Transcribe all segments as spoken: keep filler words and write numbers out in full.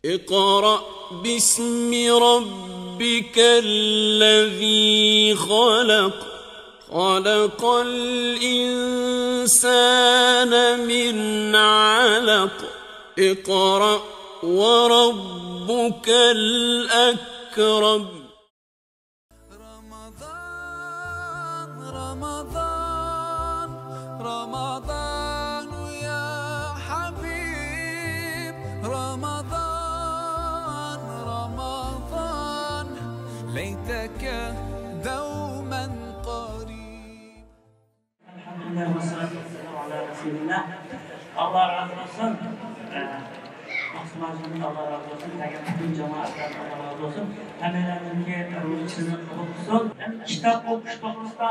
اقرأ باسم ربك الذي خلق. خلق الإنسان من علق. اقرأ وربك الأكرم. رمضان، رمضان، رمضان يا حبيب. رمضان، رمضان، ليتك دوما قريب. ئەلھەمدۇلىللاھ، ۋەسسالاتۇ ۋەسسالامۇ ئەلا رەسۇلىللاھ. ئاللاھ رازى بولسۇن. ئە، مەخسۇم ھاجىمدىن ئاللاھ رازى بولسۇن. دېگەن پۈتۈن جامائەتلەردىن ئاللاھ رازى بولسۇن. ھەممەيلەرنىڭكى روزىسىنى قوبۇل قىلسۇن. ئەمدى كىتاب ئوقۇش توغرىسىدا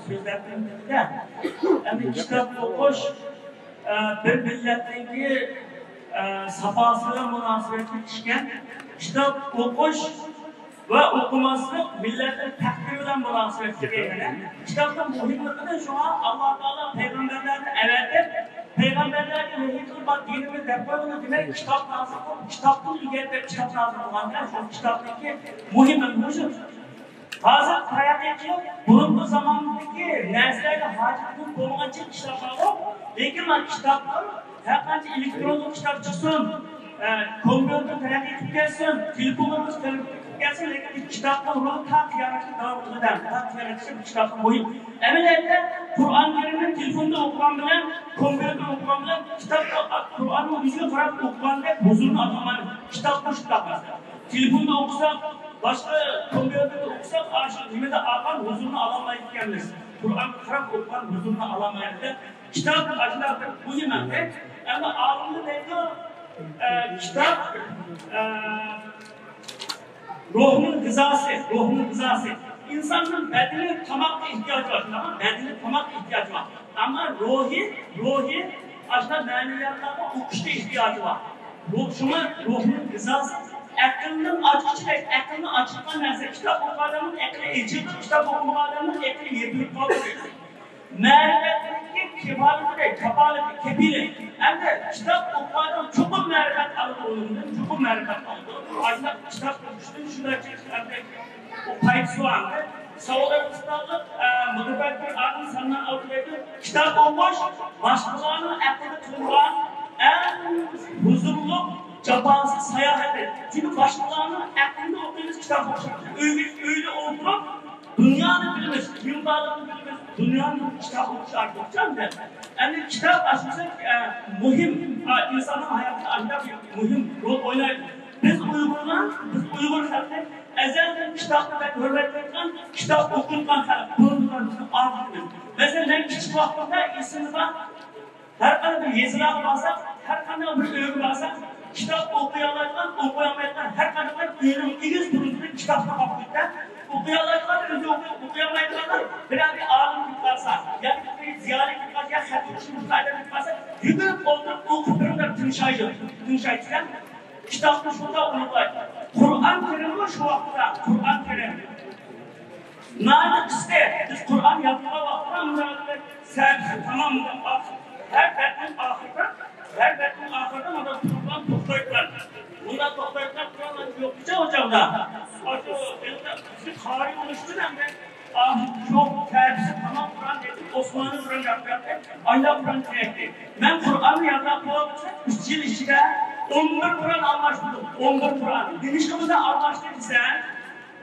سۆزلەپ ئۆتتۇق-دە. ئەمدى كىتاب ئوقۇش، ئە، بىر مىللەتنىڭكى، ئە، ساپاسى بىلەن مۇناسىۋەتلىك ئىشكەن. كىتاب ئوقۇش ۋە ئوقۇماسلىق مىللەتنىڭ تەقدىرى بىلەن مۇناسىۋەتلىك ئىكەن. كىتابنىڭ مۇھىملىقىنى شۇڭا ئاللاھ تائالا پەيغەمبەرلەرنى ئەۋەتىپ، پەيغەمبەرلەرگە ۋەھىي قىلىپ، دىنىمىز دەپ قويغىنى، دېمەك، كىتاب نازىل قىلىپ، كىتابتىن ئۆگەن دەپ كىتاب نازىل قىلغان. شۇ كىتابنىڭكى مۇھىمى مۇشۇ. ھازىر تەرەققىي قىلىپ، بۇرۇنقى زاماندىكى نەرسىلەرگە ھاجەتمىز بولمىغانچە كىتابلار يوق. لېكىن مانا كىتابتىن ھەر قانچە ئېلېكترونلۇق كىتاب چىقسۇن، ئە، كومپيۇتېر تەرەققىي قىلىپ كەتسۇن، تېلېفونلىرىمىز تەرەققىي قىلىپ كەتسۇن، لېكىن بىز كىتابنىڭ رولى تا قىيامەتكىچە داۋام قىلىدۇ. تا قىيامەتكىچە بۇ كىتابنىڭ مۇھىم. ئەمەلىيەتتە قۇرئان كەرىمنى تېلېفوندا ئوقۇغان بىلەن، كومپيۇتېردا ئوقۇغان بىلەن، كىتابتا قۇرئاننىڭ يۈزىگە قاراپ ئوقۇغاندەك ھۇزۇرنى ئالالمايمىز. كىتابمۇ شۇنداق نەرسە. تېلېفوندا ئوقۇساق، باشقا كومپيۇتېردا ئوقۇساق، ئاشۇ نېمىدە ئالغان ھۇزۇرنى ئالالمايدىكەنمىز. قۇرئانغا قاراپ ئوقۇغان ھۇزۇرنى ئالالمايدۇ. كىتاب ئاشۇنداق بىر مۇھىم ئەمەس. ئەمما ئالىملار دەيدۇ، ئە، كىتاب، ئە، روھنىڭ غىزاسى، روھنىڭ غىزاسى. ئىنساننىڭ بەدىنى تاماققا ئېھتىياجى بار، تامام، بەدىنى تاماققا ئېھتىياجى بار. ئەمما روھى، روھى ئاشۇنداق مەنىۋىياتلارغا ئوقۇشقا ئېھتىياجى بار. روھ، شۇڭا روھنىڭ غىزاسى ئەقىلنىڭ ئاچقۇچىدەك، ئەقىلنى ئاچىدىغان نەرسە. كىتاب ئوقۇغان ئادەمنىڭ ئەقلى ئېچىلدى، كىتاب ئوقۇمىغان ئادەمنىڭ ئەقلى يېپىلىپ قالدى. مەرىپەتنىڭكى كاپالىتىدەك، كاپالىتى، كېپىلى. ئەمدى كىتاب ئوقۇغان ئادەم چوقۇم مەرىپەت ئالىدۇ ئۇنىڭدىن، چوقۇم مەرىپەت ئالىدۇ. ئاشۇنداق كىتاب ئوقۇشتىن شۇنداق ئەمدى ئۇ پايدىسى بار. سەئۇدى ئەرەبىستانلىق، ئە، مۇتەپەككۇر ئالىم سەلمان ئەل تۇرەينى، كىتاب ئوقۇش باشقىلارنىڭ ئەقلىدە تۇرغان ئەڭ ھۇزۇرلۇق، جاپاسىز ساياھەت. چۈنكى باشقىلارنىڭ ئەقلىدە ئوقۇيمىز كىتاب ئوقۇشنى. ئۆيگە، ئۆيدە ئولتۇرۇپ، دۇنيانى بىلىمىز، كىم بارلىقىنى بىلىمىز، دۇنيانى كىتاب ئوقۇش ئارقىلىق. ئەمدى كىتاب ئاشۇنچە، ئە، مۇھىم، ئە، ئىنساننىڭ ھاياتىدا ئاشۇنداق مۇھىم رول ئوينايدۇ. بىز ئۇيغۇرلار، بىز ئۇيغۇر خەلقى ئەزەلدىن كىتابقا بەك ھۆرمەت قىلىدىغان، كىتاب ئوقۇيدىغان خەلق، بىلىدىغان بىزنىڭ ئادىتىمىز. مەسىلەن، مەن كىچىك ۋاقتىمدا ئېسىمدە بار، ھەر قانداق بىر يېزىلارغا بارساق، ھەر قانداق بىر ئۆيگە بارساق، كىتاب ئوقۇيالايدىغان، ئوقۇيالمايدىغان، ھەر قانداق بىر ئۆينىڭ ئېگىز تۇرۇزىدىن كىتابنى قاپلىدى. ئوقۇيالايدىغان ئۆزى ئوقۇي، ئوقۇيالمايدىغانلار بىرەر بىر ئالىم كېلىپ قالسا، ياكى بىر زىيالىي كېلىپ قالسا، يا خەت ئوقۇشنى بىلىدىغان ئادەم كېلىپ قالسا، يۈگۈرۈپ ئولتۇرۇپ ئوقۇپ بېرىڭلار، تىڭشايدۇ. تىڭشايدىكەن. كىتابنى شۇنداق ئۇلۇغلايدۇ. قۇرئان كەرىممۇ شۇ ۋاقىتتا، قۇرئان كەرىم. ناھايىتى قىسقا. بىز قۇرئان يادلىغان ۋاقىتتا مۇنداق سەھىپىسى تامام مۇنداق ئاخ-، ھەر بەتنىڭ ئاخىرىدا، ھەر بەتنىڭ ئاخىرىدا مۇنداق تۇرۇپ توختايدىغان. مۇنداق توختايدىغان قۇرئان يوق ئىكەن ئۇ چاغدا. ئاشۇ بىزنى قارىي بولۇش ئۈچۈن ئەمدى ئاھ، شۇ سەھىپىسى تامام قۇرئان دەيدۇ، ئوسماننى قۇرئان يادلاپ، ئايلاپ قۇرئان تۈگەتتى. مەن قۇرئاننى يادلاپ بولۇپ، ئۈچ يىل ئىچىدە ئون بىر قۇرئان ئالماشتۇردۇم. ئون بىر قۇرئان. نېمىشقا بۇنداق ئالماشتى دېسە،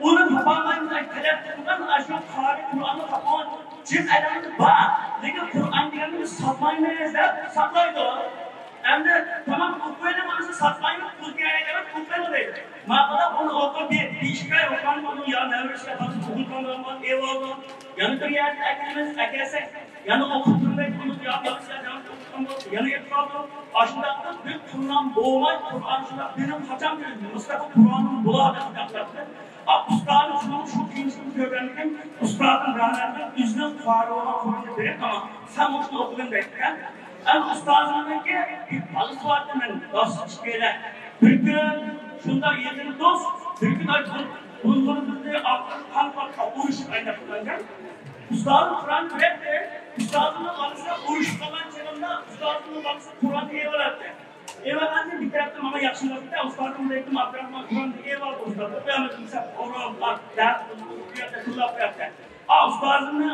ئۇنى تاپالمايمىز، تەلەپ قىلغان ئاشۇ قارىي قۇرئاننى تاپالمايمىز. جىق ئادەملەر بار، لېكىن قۇرئان دېگەننى بىز ساتمايمىز دەپ ساقلايدۇ. ئەمدى تامام ئوقۇۋېلىڭ، ئەمىسە ساتمايمىز، پۇل كېرەك ئەمەس، ئوقۇۋېلىڭ دەيدۇ. ماقۇلداق ئۇنى ئوقۇپ بىر، بىر ئىككى ئاي ئوقۇغان، ئۇنىڭ يا نەۋرىسى يا بالىسى ئوقۇيدىغان بولغان، ئېۋالدۇ. يەنە بىر يەردىن ئەكەلىمىز، ئەكەلسەك، يەنە ئوقۇپ تۇرمايدۇ، ئۇنى يا بالىسى يا نەۋرىسى ئوقۇيدىغان بولسا، يەنە يېتىپ قالىدۇ. ئاشۇنداق قىلىپ بىر قۇرلام بولماي، قۇرئان شۇنداق بىلىم قاچان بىلىندى؟ مۇستەقىل قۇرئاننىڭ بۇلار دەپ كىتابلاردا. ئا، ئۇستازى شۇنىڭ شۇ كېيىنچىسىنى كۆرگەندىكىن، ئۇستازىنىڭ رەھمەتىدىن ئۆزىنىڭ قارىۋالغان قۇرئاننى بېرىپ، ماڭا، سەن مۇشۇنى ئوقۇغىن دەيدىكەن. ئەمما ئۇستازىمنىڭكى بىر بالىسى بار ئىدى، مەن دوست ئىككىيلەن. بىر كۈن شۇنداق يېقىن دوست، بىر كۈن ئاي بۇ-، بۇلغىرىمىزنى ئارقىدىن قان قاتقا ئۇرۇشۇپ ئايلاپ قالغان. ئۇستازى قۇرئان كۆرەتتى. ئۇستازىنىڭ بالىسى ئۇرۇشۇپ قالغان چېغىمدا ئۇستازىنىڭ بالىسى قۇرئاننى ئېلىۋالاتتى. ئېۋەتكەندىن بىر تەرەپتىن ماڭا ياخشى بولاتتى، ئۇستازىم دەيتتىم، ئابدۇراخمان قۇرئاننى ئېۋەتتى ئۇستاز، ئوقۇيالمىدىم دەپ، ئورۇن، دەرس، بۇ يەردە تىللاپ بېرەتتى. ئا، ئۇستازىمنى،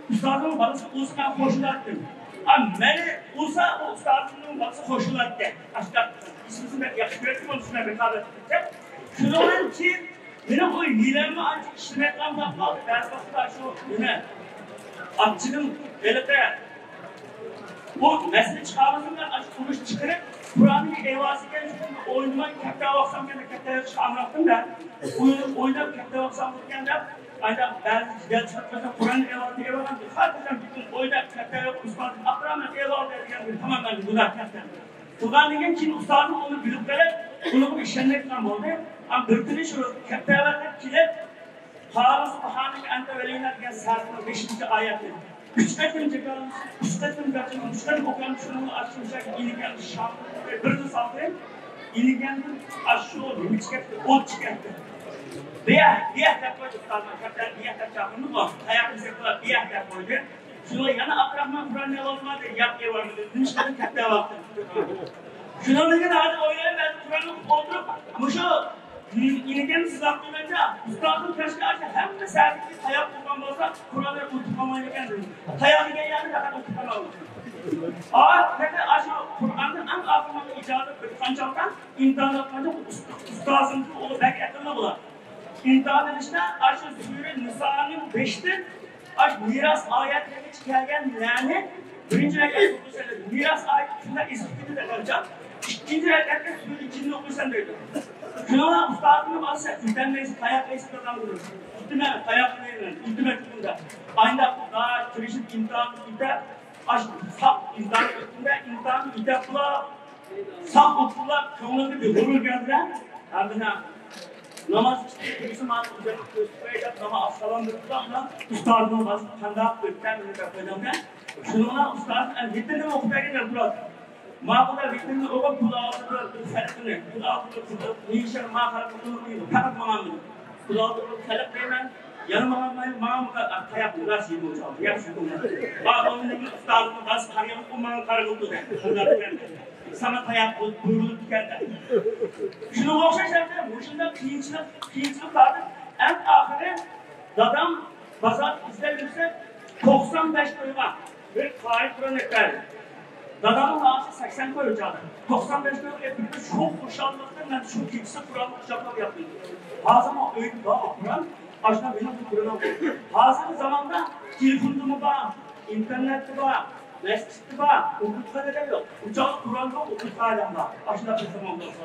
ئۇستازىمنىڭ بالىسى ئۇلسا مەن خوشلاتتىم. ئا، مېنى ئۇلسا ئۇ ئۇستازىمنىڭ بالىسى خوشلاتتى. ئاشۇنداق ئىسمىسىنى بەك ياخشى كۆرەتتىم، ئۇنىڭ ئۈستىدە رىقابەت قىلىپ. شۇنىڭ بىلەن كېيىن مېنىڭ ئۇ ھىيلەممۇ ئانچە ئىشلىمەيدىغان بولۇپ قالدى. بەزى ۋاقىتتا شۇ نېمە، ئاچچىقىم ھېلىقى بۇ مەسىلە چىقارمىسۇن، مەن ئاشۇ ئۇرۇش چىقىرىپ، قۇرئاننى ئېۋاسىكەن، شۇنى ئوينىماي، كەپتە ۋاقسامكەن، كەپتە يېقىشقا ئامراقتىم دە. ئويناپ، ئويناپ، كەپتە ۋاقسام بولىدىكەن دەپ، ئانداق بەزى جىدەل چىقىپ قالسا، قۇرئاننى ئېۋالدى، ئېۋالغان، خاتىرجەم پۈتۈن ئويناپ، كەپتە يوق، ئۇستازىم ئاپىرامەن، ئېۋالدى دېگەن، تامام، مەن گۇناھ كەپتە. قىلغاندىن كېيىن كېيىن ئۇستازىم ئۇنى بىلىپ قېلىپ، ئۇنىڭغا ئىشەنمەيدىغان بولدى. ئەمما بىر كۈنى شۇ كەپتە ئەۋەتىپ كېلىپ، قالۇ سۇبھانەكە ئەنتە ۋەلىينا دېگەن سەھىپىنىڭ بەشىنچى ئايەتى. ئۈچ قېتىم تەكرار، ئۈچ قېتىم تەكرار، ئۈچ قېتىم ئوقۇغان شۇنىڭ ئاشۇ ئىنىگەن شام بىرنى سالدى. ئىنىگەندىن ئاشۇ نېمە چىقىپتۇ، ئوت چىقىپتۇ. بىيە، بىيە دەپ قويدى ئۇستازلار. كەپتەر بىيە دەپ چاقىرمىدى. تاياق يېسەك بۇلار بىيە دەپ قويدى. شۇنىڭ يەنە ئابدۇراخمان قۇرئاننى ئالالمىدى، ياق ئېۋەرمىدى. نېمىشقىدۇر كەپتە ۋاقتى. شۇنىڭدىن كېيىن ھازىر ئويلايمەن، مەن قۇرئاننى ئوقۇپ ئولتۇرۇپ، مۇشۇ ئىنىگەن سىزاق دېگەنچە، ئۇستازىم كەچكە ئاشۇ ھەممە سەھىپىگە تاياق قويغان بولسا، قۇرئاننى ئۇنتۇپ قالمايدىكەن دېدى. تاياق يېگەن يەرنى پەقەت ئۇنتۇپ قالمايدۇ. ئا، پەقەت ئاشۇ قۇرئاننىڭ ئەڭ ئاخىرقى ئىجازەت بىر قانچە ئىمتىھان ئاتقاندا ئۇستازىمدىن ئۇلۇغ بەك ئەقىللىق بولار. ئىمتىھان ئېلىشتا ئاشۇ سۈرە نىسانىڭ بېشىدىن ئاشۇ مىراس ئايەتلىرىگىچە كەلگەن نەنى بىرىنچى رەكەتتە ئوقۇيسەن دەيدۇ. مىراس ئايىتى شۇنداق ئېسىپ كېتىدۇ ئەقەلجان. ئىككىنچى رەكەتتە سۈرە جىننى ئوقۇيسەن دەيدۇ. شۇنىڭ بىلەن ئۇستازىمنى بالىسى ئۆتەلمەيسىز، تاياق يەيسىز دەپ ئۇرىدۇ. ئۇرىدۇ مەن، تاياق يەيمەن، ئۆتۈمەن ئۇندا. ئاينداق تىرىشىپ ئىمتىھاننى ئۆتەپ، ئاشۇ ساق ئىمتىھاننى ئۆتكەندە ئىمتىھاننى ئۆتەپلا ساق ئوقۇغۇچىلار كۆڭلىگە بىر غۇرۇر كەلدى. ھەمدە ناماز ئىچىدە بىرسى ماڭا ئۆزەكنى كۆرسىتىپ بەر دەپ ناماز سالام بېرىپلا، ئۇستازىنىڭ بالىسى قانداق ئۆتكەن دەپ قويدۇم مەن. شۇنىڭ بىلەن ئۇستازىم ۋىتىرنى ئوقۇپ بەرگىن دەپ تۇراتتى. ماقۇل دەپ ۋىتىرنى ئوقۇپ، قۇل ئەئۇزۇ بىر خەلقىنى، قۇل ئەئۇزۇ بىر خەلقىنى، مىن شەررى ما خەلەق، پەقەت ماڭا قۇل ئەئۇزۇ بىر خەلەق دەيمەن. يەنە ماڭا، ماڭا، ماڭا تاياق بېرىش يېمەن، ياخشى. ئۇستازىمنىڭ بالىسى قارىغان، ئۇ ماڭا قارىغىلى تۇردى. ساڭا تاياق بۇيرۇلۇپتىكەن دەپ. شۇنىڭغا ئوخشاش ھەمدە مۇشۇنداق قىيىنچىلىق، قىيىنچىلىقلاردىن ئەڭ ئاخىرى دادام بازاردا ئىزدەپ يۈرسە، توقسان بەش كويغا بىر قائىد قۇرئان ئېلىپ بەردى. دادامنىڭ ياشى سەكسەن كوي ئۇ چاغدا. توقسان بەش كويغا ئېلىپ بېرىپ، شۇ خۇشاللىقتىن مەن شۇ كېچىسى قۇرئاننى قۇچاقلاپ ياتتىم. ھازىرمۇ ئۆيدە بار قۇرئان. ئاشۇنداق مېنىڭ قۇرئانىم. ھازىرقى زاماندا تېلېفوندىمۇ بار، ئىنتېرنېتتا بار، مەسچىتتە بار، ئوقۇتقان ئادەم يوق. ئۇ چاغدا قۇرئان يوق، ئوقۇتقان ئادەم بار. ئاشۇنداق بىر زامان بولسا.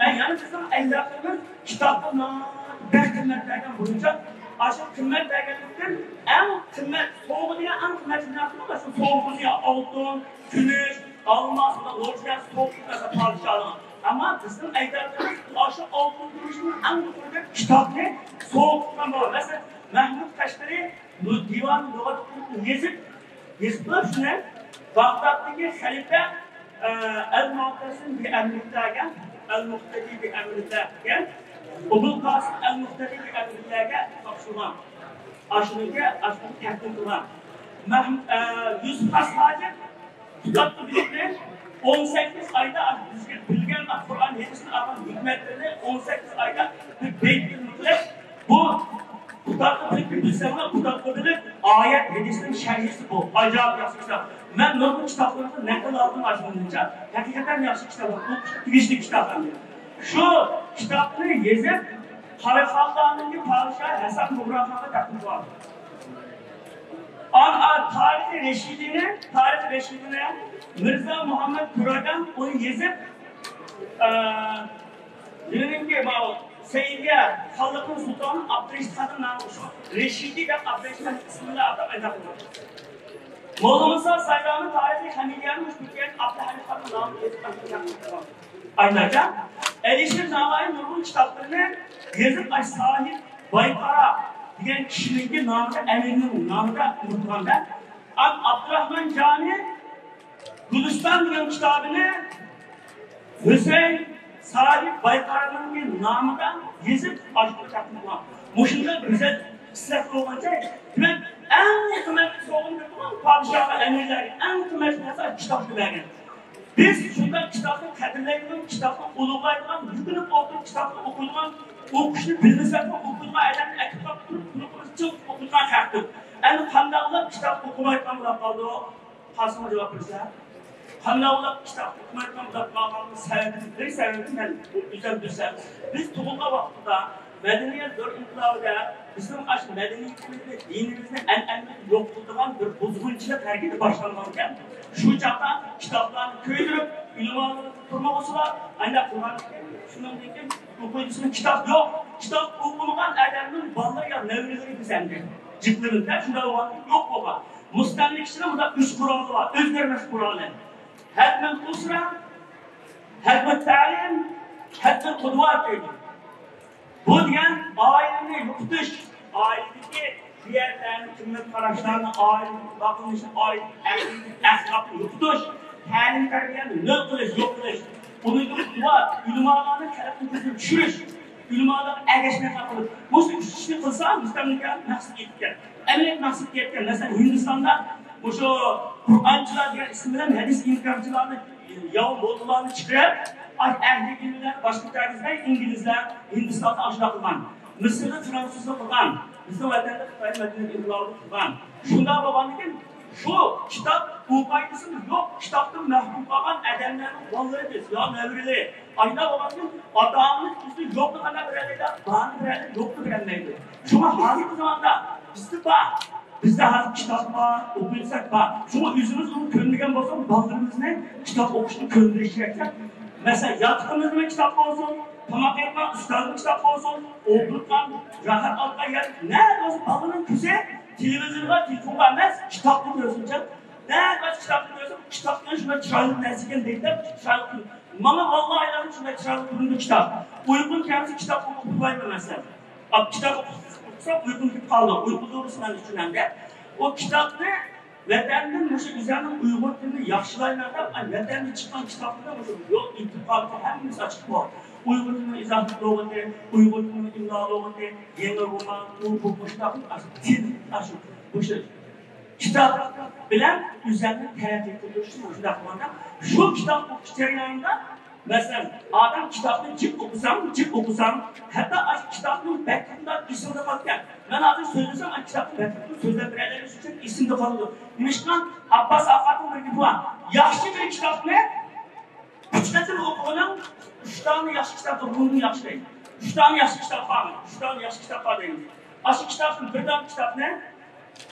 ئە، يەنە بىزنىڭ ئەجدادلىرىمىز كىتابقا ناھايىتى بەك قىممەت بەرگەن بويىچە، ئاشۇ قىممەت بەرگەنلىكتىن ئەڭ قىممەت سوۋغا دېگەن ئەڭ قىممەت نەرسە ئاشۇ سوۋغىنى ئالتۇن، كۈمۈش، ئالماس، بۇنداق نۇرغۇن نەرسە سوۋغا قىلىپ بەرسە پادىشاھلىققا. ئەمما بىزنىڭ ئەجدادلىرىمىز ئاشۇ ئالتۇن كۈمۈشنىڭ ئەڭ يۇقىرى دەپ كىتابنى سوۋغا قىلغان بولغان. مەسىلەن، مەھمۇد قەشقىرى بۇ دىۋان لۇغەت يېزىپ، يېزىپلا شۇنى باغدادتىكى خەلىپە، ئە، ئەل مۇتەسىم بى ئەمرىللەگە، ئەل مۇقتەدى بى ئەمرىللەگە، ئوبۇل قاسىم ئەل مۇقتەدى بى ئەمرىللەگە تاپشۇرغان. ئاشۇنىڭكى، ئاشۇنى تەقدىم قىلغان. مەھم-، ئە، يۈسۈپ خاس ھاجىپ كىتابنى بىلىپنى ئون سەككىز ئايدا بىزگە بىلگەن قۇرئان ھەدىسنى ئالغان ھېكمەتلىرىنى ئون سەككىز ئايدا بىر بەيت بىلىپ، بۇ كىتابنى بىلىپ بىلسەڭلار، كىتابنى بىلىپ، ئايەت ھەدىسنىڭ شەرھىسى بۇ. ئاجايىپ ياخشى كىتاب. مەن نۇرغۇن كىتابلىرىمنى نەقىل ئالدىم ئاشۇنىڭچە. ھەقىقەتەن ياخشى كىتابلار. ئوقۇشقا تېگىشلىك كىتابلار. شۇ كىتابنى يېزىپ، قاراخانلارنىڭكى پادىشاھى ھەسەن بۇغراخانغا تەقدىم قىلغان. ئان-، ئان-، تارىخى رەشىدىنى، تارىخى رەشىدىنى مىرزا مۇھەممەد تۇرادان ئۇنى يېزىپ، ئە، نېمىنىڭكى، ماۋۇ سەئىدىيە خانلىقىنىڭ سۇلتانى ئابدۇرېشىت خاننىڭ نامى شۇ رەشىدى دەپ ئابدۇرېشىت خان ئىسمىنى ئاتاپ ئايلاندۇرغان. موللا مۇسا سايرامى تارىخى ھەمىدىيەنى مۇشۇ تۈركىيەدىكى ئابدۇلھەمىد خاننىڭ نامىنى يېزىپ ئايلاندۇرغان. ئايناجا ئەلىشىر ناۋايى نۇرغۇن كىتابلىرىنى يېزىپ، ئاش ساھىب بايقارا دېگەن كىشىنىڭكى نامىدا، ئەمىرنىڭ نامىدا ئۇنتۇغاندا، ئابدۇراخمان جامى گۈلىستان دېگەن كىتابىنى ھۈسەيىن ساھىب بايقارنىڭكى نامىدا يېزىپ، ئاشۇ تەقدىم قىلغان. مۇشۇنداق گۈزەل ئىسراپ بولغانچە، دېمەك، ئەڭ قىممەتلىك سوۋغىنى بېرىدىغان پادىشاھقا، ئەمىرلەرگە ئەڭ قىممەتلىك نەرسە كىتابنى بەرگەن. بىز شۇنداق كىتابنى قەدىرلەيدىغان، كىتابنى ئۇلۇغلايدىغان، يۈكۈنۈپ ئولتۇرۇپ كىتابنى ئوقۇيدىغان، ئوقۇشنى بىلمىسەكمۇ ئوقۇيدىغان ئادەمنى ئەكىپ قاپتۇرۇپ، قۇلىقىمىزنى چىڭ تۇتۇپ ئوقۇيدىغان خەقتۇر. ئەمدى قانداقلا كىتاب ئوقۇمايدىغان بولۇپ قالدۇق؟ قاسىمغا جاۋاب بەرسە، قانداقلا كىتاب ئوقۇمايدىغان بولۇپ قالغاننىڭ سەۋەبىنى، بىر سەۋەبىنى مەن ئۆزۈم بىلسەم، بىز تۇغۇلغان ۋاقتىدا مەدەنىيەت زور ئىنقىلابىدا بىزنىڭ ئاشۇ مەدەنىيىتىمىزنى، دىنىمىزنى، ئەنئەنىمىزنى يوق قىلىدىغان بىر بۇزغۇنچىلىق ھەرىكىتى باشلانغانىكەن. شۇ چاغدا كىتابلارنى كۆيدۈرۈپ، ئۆلىمالارنى تۇرمىغا سولاپ، ئانداق قىلغان. شۇنىڭدىن كېيىن ئوقۇيدىسىنىڭ كىتاب يوق. كىتاب ئوقۇمىغان ئادەمنىڭ بالىلىرى يا نەۋرىلىرى بىز ئەمدى جىقلىرىمىزدا شۇنداق بولغان يوق بولغان. مۇستەملىكىچىنىڭ مۇنداق ئۈچ قورالى بار، ئۆزگەرمەس قورالى. ھەتمەن ئۇسرە، ھەتمەن تەلىم، ھەتمەن قۇدۋە دەيدۇ. بۇ دېگەن ئائىلىنى يوقىتىش، ئائىلىدىكى دېگەنلەرنى، قىممەت قاراشلارنى، ئائىلىدىكى باقىنىشنى، ئائىلىدىكى ئەخلاقنى يوقىتىش، تەلىم تەربىيەنى نۆل قىلىش، يوق قىلىش، ئۇنىڭدىن قۇۋۋەت، ئۆلىمالارنى خەلقنىڭ كۆزىدىن چۈشۈرۈش، ئۆلىمالارغا ئەگەشمەي قالدۇرۇش. مۇشۇ ئۈچ ئىشنى قىلسا، مۇستەملىكە مەقسىتى يېتىپ كەتتى. ئەمەلىيەت مەقسىتى يېتىپ كەتكەن. مەسىلەن، ھىندىستاندا مۇشۇ قۇرئانچىلار دېگەن ئىسىم بىلەن ھەدىس ئىنكارچىلارنى ياۋا موللىلارنى چىقىرىپ، ئەھلى دىنلەر باشقا تەرىزدە ئىنگلىزلەر ھىندىستاندا ئاشۇنداق قىلغان. مىسىردا فرانسۇزلار قىلغان. بىزنىڭ ۋەتەندە خىتاي مەدەنىيەت ئىنقىلابى قىلغان. شۇنداق بولغاندىكىن شۇ كىتاب ئۇ پايدىسىمۇ يوق، كىتابتىن مەھرۇم قالغان ئادەملەرنىڭ بالىلىرى بىز، يا نەۋرىلىرى. ئاينا بولغاندىكىن ئاتا-ئانىمىز بىزنى يوقنى قانداق بىلەلەيدۇ؟ بارنى بىلەلەيدۇ، يوقنى بىلەلمەيدۇ. شۇڭا ھازىرقى زاماندا بىزدە بار. بىزدە ھازىر كىتاب بار، ئوقۇيساق بار. شۇڭا ئۆزىمىز ئۇنى كۆنمىگەن بولساق، بالىلىرىمىزنى كىتاب ئوقۇشنى كۆندۈرۈش كېرەك. مەسىلەن، ياتىقىمىزدىمۇ كىتاب بولسۇن، تاماق يەيدىغان ئۈستەلدىمۇ كىتاب بولسۇن، ئولتۇرغان، راھەت ئالغان يەر نەدە بولسا، بالىنىڭ كۆزى تېلېۋىزورغا، تېلېفونغا ئەمەس، كىتابقا كۆرسۇنچە. نەدە بولسا كىتابنى كۆرسە، كىتابنى شۇنداق چىرايلىق نەرسە ئىكەن دەيدۇ، چىرايلىق. ماڭا ۋاللاھى لازىم شۇنداق چىرايلىق كۆرۈندى كىتاب. ئۇيقۇم كەلسە كىتاب ئوقۇپ ئۇخلايمەن مەسىلەن. ئاپ، كىتاب ئوقۇسام ئۇيقۇم كېلىپ قالدى. ئۇيقۇ دورىسى مەن ئۈچۈن ئەمدى. ئۇ كىتابنى ۋەتەندىن مۇشۇ ئۆزۈمنىڭ ئۇيغۇر تىلىنى ياخشىلايمەن دەپ، ئاي، ۋەتەندە چىققان كىتابلىرىنى مۇشۇ يول ئېيتىپ قالسا ھەممىسى ئاچىق بار. ئۇيغۇر تىلىنىڭ ئىزاھات لۇغىتى، ئۇيغۇر تىلىنىڭ ئىملا لۇغىتى، يېڭى رومان، ئۇ بۇ مۇشۇنداق تىل، ئاشۇ، مۇشۇ كىتاب بىلەن ئۆزۈمنى تەرەققىي قىلدۇرۇشنى مۇشۇنداق قىلغاندا، شۇ كىتاب ئوقۇش جەريانىدا مەسىلەن، ئادەم كىتابنى جىق ئوقۇساڭ، جىق ئوقۇساڭ، ھەتتا ئاشۇ كىتابنىڭ بەتلىرىدە ئېسىڭدە قالىدىكەن. مەن ھازىر سۆزلىسەم، ئاشۇ كىتابنىڭ بەتلىرىدىن سۆزلەپ بېرەلەيمىز ئۈچۈن ئېسىمدە قالىدۇ. نېمىشقا؟ ئابباس ئاقاتنىڭ بىر گېپى بار. ياخشى بىر كىتابنى ئۈچ قېتىم ئوقۇغىنىڭ ئۈچ دانە ياخشى كىتابنى ئوقۇغىنىڭ ياخشى دەيدۇ. ئۈچ دانە ياخشى كىتاب بار، ئۈچ دانە ياخشى كىتاب بار دەيمىز. ئاشۇ كىتابتىن بىر دانە كىتابنى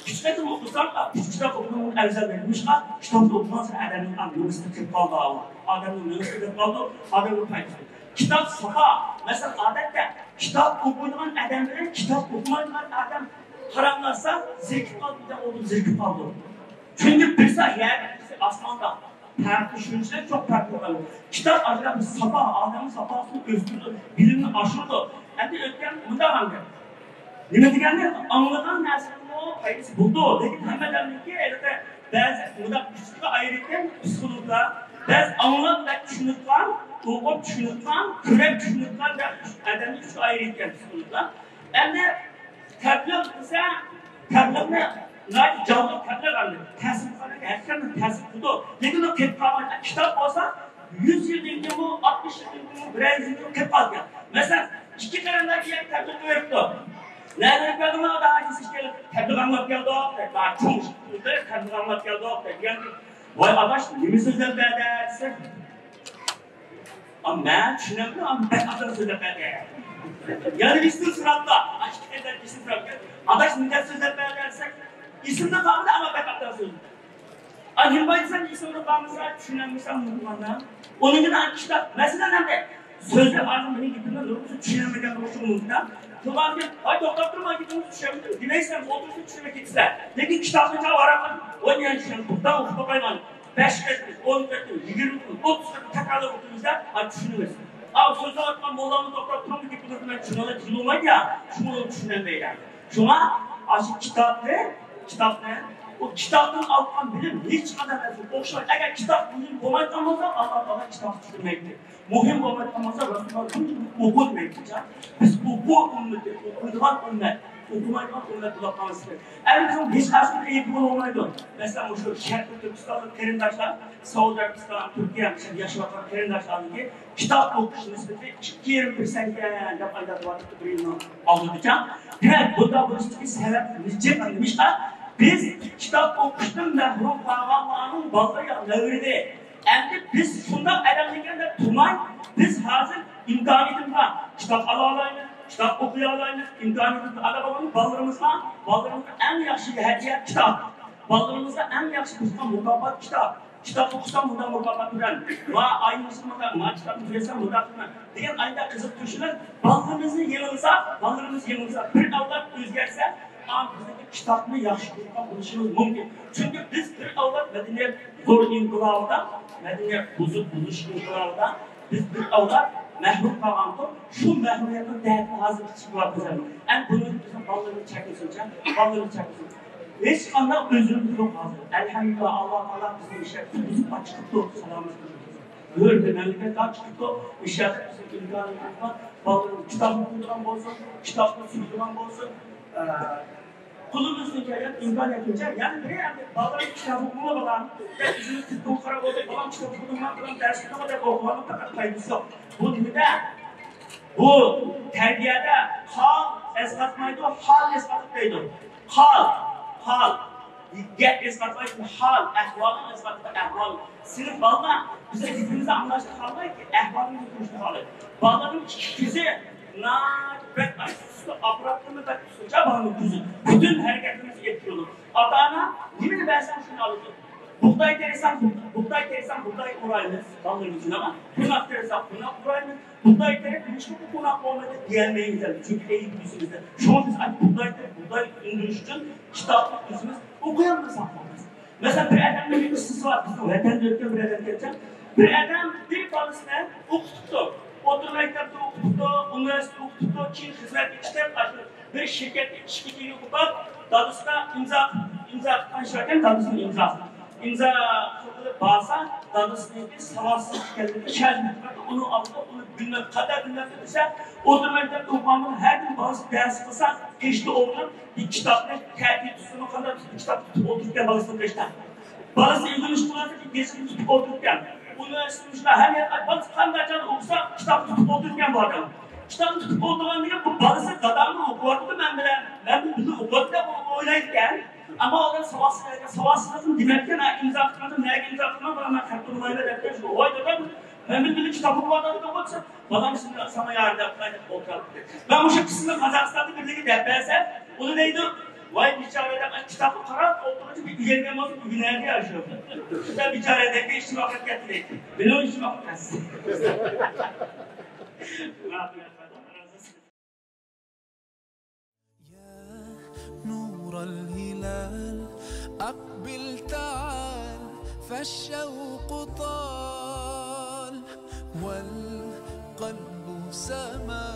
ئۈچ قېتىم ئوقۇساڭ، ئۈچ كىتاب ئوقۇغىنىڭ ئەۋزەل دەيدۇ. نېمىشقا؟ كىتابنى ئوقۇغانسېرى ئادەمنىڭ نومۇسى كېتىپ قالدى. ئادەمنىڭ نومۇسى كېتىپ قالدى، ئادەمنىڭ پايدىسى. كىتاب ساپا. مەسىلەن، ئادەتتە كىتاب ئوقۇيدىغان ئادەم بىلەن كىتاب ئوقۇمايدىغان ئادەم پاراڭلاشسا، زېرىكىپ قالدى، بىردەم ئولتۇرۇپ زېرىكىپ قالدى. چۈنكى بىرسى يەر، بىرسى ئاسماندا. پەرقى شۇنچىلىك چوڭ پەرق بولغان. كىتاب ئاشۇنداق بىر ساپا، ئادەمنىڭ ساپاسىنى ئۆستۈرىدۇ، بىلىمنى ئاشۇرىدۇ. ئەمدى ئۆتكەن مۇنداق ئەمدى. نېمە دېگەننى ئاڭلىغان نەرسىنىڭمۇ پايدىسى بولىدۇ. لېكىن ھەممە ئادەمنىڭكى ھېلىقى بەزى مۇنداق ئۈچكە ئايرىيدىكەن پسىخولوگلار. بەزى ئاڭلاپ بەك چۈشىنىدىغان، ئوقۇپ چۈشىنىدىغان، كۆرۈپ چۈشىنىدىغان دەپ ئادەمنى ئۈچكە ئايرىيدىكەن پسىخولوگلار. ئەمدى تەبلىغ دېسە، تەبلىغنى ناھايىتى جانلىق تەبلىغ ئەمدى. تەسىر قىلىدۇ، ھەقىقەتەن تەسىر قىلىدۇ. لېكىن ئۇ قېلىپ قالغان كىتاب بولسا، يۈز يىلدىن كېيىنمۇ، ئاتمىش يىلدىن كېيىنمۇ، بىر يۈز يىلدىن كېيىن قېلىپ قالىدىكەن. مەسىلەن، ئىككى قېرىنداش دېگەن تەبلىغ بېرىپتۇ. نەدىن كەلدىڭلار، ئادا، ئاجىز ئىش كېلىپ، تەبلىغ ئاڭلاپ كەلدۇق، دەپ، ما، چوڭ ئىش قىلدى، تەبلىغ ئاڭلاپ كەلدۇق، دەپ دېگەن. ۋاي ئاداش، نېمە سۆزلەپ بەردى دېسە، ئا، مەن چۈشىنەمدىم، ئا، بەك ئاسان سۆزلەپ بەردى. يەنە بىرسىدىن سوراپتۇ، ئاشۇ قېرىنداش بىرسىدىن سوراپتۇ. ئاداش، نېمە سۆزلەپ بەردى دېسە، ئېسىمدە قالمىدى، ئەمما بەك ئاسان سۆزلىدى. ئا، نېمە دېسەم، ئېسىمدە قالمىسا، چۈشىنەلمىسەم نېمە قىلغاندا؟ ئۇنىڭدىن ئاڭ كىتاب، مەسىلەن، ئەمدى سۆزلەپ ھازىر مېنىڭ گېپىمنى نۇرغۇنسى چۈشىنەلمىگەن بولۇشى مۇمكىن. شۇڭا مەن، ۋاي، توختاپ تۇرۇڭ، گېپىڭىزنى چۈشەنمىدىم دېمەيسىلەر، ئولتۇرسا چۈشىنىپ كېتىسىلەر. لېكىن كىتابنى چاۋ ۋاراپ، ۋاي، مەن چۈشەندىم، توختاڭ، ئوقۇپ باقايمەن. بەش قېتىم، ئون قېتىم، يىگىرمە قېتىم، ئوتتۇز قېتىم تەكرارلاپ ئوقۇيمىز-دە، ھازىر چۈشىنىمىز. ئاۋۇ سۆزلەۋاتقان موللاممۇ توختاپ تۇرۇڭ، گېپىڭىزنى مەن چۈشىنەلمەي دېگىلى بولمايدۇ يا، شۇڭا ئۇنى چۈشىنەلمەيدۇ. شۇڭا ئاشۇ كىتابنى، كىتابنى، ئۇ كىتابتىن ئالغان بىلىم ھېچقانداق نەرسىگە ئوخشىمايدۇ. ئەگەر كىتاب مۇھىم بولمايدىغان بولسا، ئاللا تائالا كىتابنى چۈشۈرمەيتتى. مۇھىم بولمايدىغان بولسا، رەسۇلۇللا بۇنچە ئوقۇتمايتتى. بىز ئوقۇ ئۈممىتى، ئوقۇيدىغان ئۈممەت. ئوقۇمايدىغان ئۈممەت بولۇپ قالمىسىكەن. ئەمدى ھېچقاچان ئېيتقىلى بولمايدۇ. مەسىلەن، مۇشۇ شەرقىي تۈركىستانلىق قېرىنداشلار، سەئۇدى ئەرەبىستان، تۈركىيە، مىسىردا ياشاۋاتقان قېرىنداشلارنىڭكى كىتاب ئوقۇش نىسبىتى ئىككى يېرىم پىرسەنتكەن دەپ ئايلاندۇرۇۋاتىپتۇ بىر يىلنىڭ ئالدىدىچە. دېمەك، بۇنداق بولۇشتىكى سەۋەب نېمە؟ نېمىشقا؟ بىز كىتاب ئوقۇشتىن مەھرۇم قالغانلارنىڭ بالىلىرى يا نەۋرىلىرى. ئەمدى بىز شۇنداق ئادەملەركەن دەپ تۇرماي، بىز ھازىر ئىمكانىيىتىمىز بار، كىتاب ئالالايمىز، كىتاب ئوقۇيالايمىز، ئىمكانىيىتىمىز ئالالايمىز. بالىلىرىمىزغا، بالىلىرىمىزغا ئەڭ ياخشى ھەدىيە كىتاب. بالىلىرىمىزغا ئەڭ ياخشى قىلىدىغان مۇكاپات كىتاب. كىتاب ئوقۇسام مۇنداق مۇكاپات بىلەن، ما ئايىمىزغا مۇنداق، ما كىتابنى تۈگەتسەم مۇنداق قىلىمەن دېگەن ئايدا قىزىقتۇرۇشىمىز. بالىلىرىمىزنى يېڭىلىساق، بالىلىرىمىز يېڭىلسا، بىر ئەۋلاد ئۆزگەرسە، ئاندىن بىزنىڭكى كىتابنى ياخشى كۆرىدىغان بولۇشىمىز مۇمكىن. چۈنكى بىز بىر ئەۋلاد مەدەنىيەت زور ئىنقىلابىدا، مەدەنىيەت بۇزۇپ بۇزۇش ئىنقىلابىدا بىز بىر ئەۋلاد مەھرۇم قالغانتۇق. شۇ مەھرۇمىيەتنىڭ دەردىنى ھازىر ئىچىگە ئېلىپ بىز. ئەمدى بۇنى بىزنىڭ بالىلىرىمىز چەكلىسۇنچە، بالىلىرىمىز چەكلىسۇن. ھېچقانداق ئۆزرىمىز يوق ھازىر. ئەلھەمدۇلىللا، ئاللا تائالا بىزنى مۇشۇ يەردە تۇرغۇزۇپ ئاچىقىپتۇ، سالامەت قىلدى. ھۆر بىر مەملىكەت ئاچىقىپتۇ، مۇشۇ يەردە بىزنىڭ ئىمكانىيىتىمىز بار. بالىلىرىمىز كىتاب ئوقۇيدىغان بولسۇن، كىتابنى سۆيىدىغان بولسون. ئە، قولىمىزدىن كەلگەن ئىمكانىيەتنچە، يەنە بىر يەردە بالىلار كىتاب ئوقۇمىغان، بىزنى تېلېفون قاراپ ئولتۇرۇپ، بالام كىتاب ئوقۇدۇڭلار، بالام دەرس ئوقۇدۇڭلار دەپ ئوقۇغاننىڭ پەقەت پايدىسى يوق. بۇ نېمىدە؟ بۇ تەربىيەدە قال ئەسقاتمايدۇ، ھال ئەسقاتىدۇ دەيدۇ. قال، قال. گەپ ئەسقاتمايدۇ، ھال، ئەھۋالنى ئەسقاتىدۇ، ئەھۋال. سىنىپ بالىلار بىزنىڭ گېپىمىزنى ئاڭلاشنى خالىمايدۇ، ئەھۋالىمىزنى كۆرۈشنى خالايدۇ. بالىنىڭ ئىككى كۆزى ناھايىتى بەك ئاچچىق، ئاپپاراتنىمۇ بەك ئۇسسۇلچە بالىنىڭ كۆزى. پۈتۈن ھەرىكەتلىرىمىزگە يەتكۈزىدۇ. ئاتا-ئانا نېمىنى بەرسەڭ شۇنى ئالىدۇ. بۇغداي تېرىساڭ، بۇغداي تېرىساڭ، بۇغداي ئورايمىز، بالىلىرىمىز شۇنداقمۇ؟ قوناق تېرىساڭ، قوناق ئورايمىز. بۇغداي تېرىپ نېمىشقا بۇ قوناق بولمىدى دېيەلمەيمىز ئەمدى، چۈنكى ئەيىب يۈزىمىزدە. شۇڭا بىز ئاشۇ بۇغداي تېرىپ، بۇغداي ئۈندۈرۈش ئۈچۈن كىتابنى ئۆزىمىز ئوقۇيالمىساق بولماس. مەسىلەن، بىر ئادەمنىڭ بىر قىسسىسى بار، بىزنىڭ ۋەتەندە ئۆتكەن بىر ئادەم ئىكەن. بىر ئادەم بىر بالىسىنى ئوقۇتۇپتۇ. ئوتتۇرا مەكتەپتە ئوقۇتۇپتۇ، ئۇنىۋېرسىتېتتا ئوقۇتۇپتۇ، كېيىن خىزمەتكە كېتىپ، ئاشۇ بىر شىركەتتە ئىشكە كىرگەن قوپاپ، دادىسىغا ئىمزا، ئىمزا قىلغان ئىش باركەن، دادىسىنىڭ ئىمزاسى. ئىمزا قىلغىلى بارسا، دادىسىنىڭكى ساۋاتسىز ئىكەنلىكى شەرت بېرىپتۇ. ئۇنىڭ ئالدىدا ئۇنى بىلمەپ، قەدەر بىلمەپتۇ دېسە، ئوتتۇرا مەكتەپتە ئوقۇغاندا ھەر كۈنى بالىسى دەرس قىلسا، كەچتە ئولتۇرۇپ بىر كىتابنى تەتۈر تۇتسىمۇ قانداق بىر كىتاب تۇتۇپ ئولتۇرۇپتىكەن بالىسىنىڭ قېشىدا. بالىسى ئۆگىنىش قىلىۋاتىدۇ، گېزىتنى تۇتۇپ ئولتۇرۇپتىكەن. ئۇنىۋېرسىتېتتا شۇنداق ھەر يەردە بالىسى قانداق چاغدا ئوقۇسا، كىتابنى تۇتۇپ ئولتۇرىدىكەن بۇ ئادەم. كىتابنى تۇتۇپ ئولتۇرغاندىن كېيىن بۇ بالىسى داداممۇ ئوقۇۋاتىدۇ مەن بىلەن، مەن بىلەن بىللە ئوقۇۋاتىدۇ دەپ ئويلايدىكەن. ئەمما ئۇ ئادەم ساۋاتسىز، ساۋاتسىزلىقىنى دېمەپتىكەن، ھە، ئىمزا قىلمىدىم، نەگە ئىمزا قىلماي، بالام، مەن خەت تونۇمايمەن دەپتىكەن. ۋاي دادام، مەن بىلەن بىللە كىتاب ئوقۇۋاتىدۇ دەپ ئويلايدىكەن. بالام، سىزنى ساڭا ياردەم قىلاي دەپ ئولتۇراتتى. مەن مۇشۇ قىسمىنى قازاقىستاندا بىرلىكى دەپ بەرسە، ئۇنى دەيدۇ، ۋاي بىچارە دەپ، كىتابقا قاراپ ئولتۇرغۇچە بىر ئۆگەنگەن بولسا ئۆگىنەردى يا شۇ. شۇنداق بىچارە دەپ ئىشتىن ۋاقىت كەتتى دەيدۇ. مېنىڭ ئىشتىن ۋاقىت كەتتى. يا نور الهلال، أقبل تعال، فالشوق طال، والقلب سما.